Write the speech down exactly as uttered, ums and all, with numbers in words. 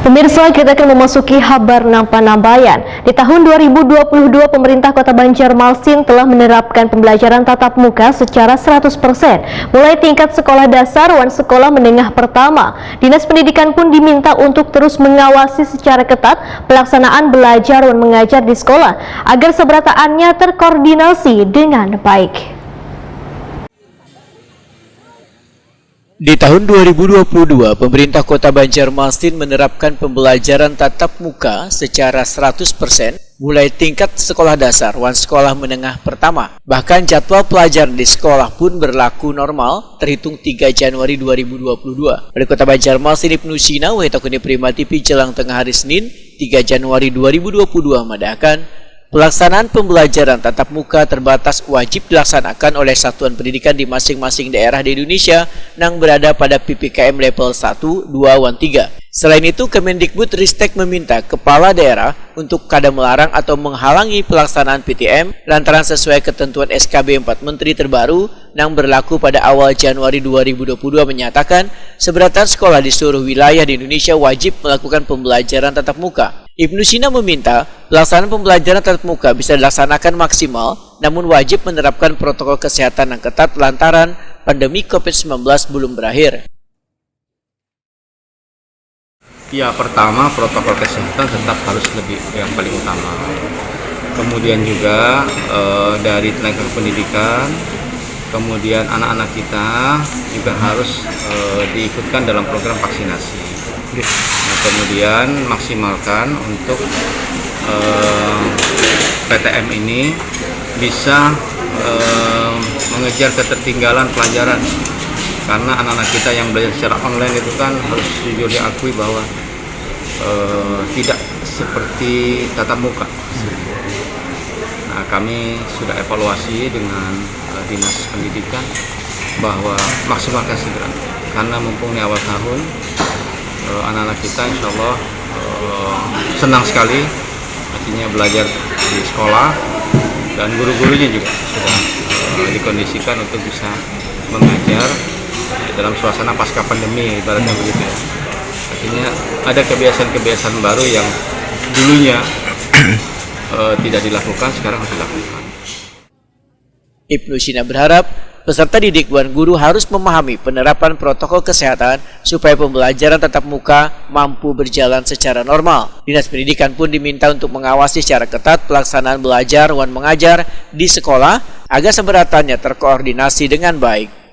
Pemirsa, kita akan memasuki habar nang panambayan. Di tahun dua ribu dua puluh dua, pemerintah Kota Banjarmasin telah menerapkan pembelajaran tatap muka secara seratus persen, mulai tingkat sekolah dasar wan sekolah menengah pertama. Dinas Pendidikan pun diminta untuk terus mengawasi secara ketat pelaksanaan belajar wan mengajar di sekolah, agar seberataannya terkoordinasi dengan baik. Di tahun dua ribu dua puluh dua, pemerintah Kota Banjarmasin menerapkan pembelajaran tatap muka secara seratus persen, mulai tingkat sekolah dasar wan sekolah menengah pertama. Bahkan jadwal pelajaran di sekolah pun berlaku normal terhitung tiga Januari dua ribu dua puluh dua. Wali Kota Banjarmasin Ibnu Sina, Wahid Akuni Prima T V, Jelang Tengah Hari Senin, tiga Januari dua ribu dua puluh dua, madahkan, pelaksanaan pembelajaran tatap muka terbatas wajib dilaksanakan oleh satuan pendidikan di masing-masing daerah di Indonesia nang berada pada P P K M level satu, dua, wan tiga. Selain itu, Kemendikbud Ristek meminta kepala daerah untuk kada melarang atau menghalangi pelaksanaan P T M lantaran sesuai ketentuan S K B empat Menteri terbaru nang berlaku pada awal Januari dua ribu dua puluh dua menyatakan, seberatan sekolah di seluruh wilayah di Indonesia wajib melakukan pembelajaran tatap muka. Ibnu Sina meminta pelaksanaan pembelajaran tatap muka bisa dilaksanakan maksimal, namun wajib menerapkan protokol kesehatan yang ketat lantaran pandemi covid sembilan belas belum berakhir. Ya, pertama, protokol kesehatan tetap harus lebih yang paling utama. Kemudian juga, eh, dari tenaga pendidikan, kemudian anak-anak kita juga harus, eh, diikutkan dalam program vaksinasi. Nah, kemudian maksimalkan untuk, eh, P T M ini bisa, eh, mengejar ketertinggalan pelajaran, karena anak-anak kita yang belajar secara online itu kan harus jujur diakui bahwa, eh, tidak seperti tatap muka. Nah, kami sudah evaluasi dengan, eh, Dinas Pendidikan bahwa maksimalkan segera, karena mumpung ini awal tahun, eh, anak-anak kita insya Allah, eh, senang sekali, artinya belajar di sekolah, dan guru-gurunya juga sudah, eh, dikondisikan untuk bisa mengajar dalam suasana pasca pandemi, ibaratnya begitu, ya. Artinya ada kebiasaan-kebiasaan baru yang dulunya, eh, tidak dilakukan, sekarang harus dilakukan. Ibnu Sina berharap peserta didik wan guru harus memahami penerapan protokol kesehatan supaya pembelajaran tatap muka mampu berjalan secara normal. Dinas Pendidikan pun diminta untuk mengawasi secara ketat pelaksanaan belajar wan mengajar di sekolah agar seberatannya terkoordinasi dengan baik.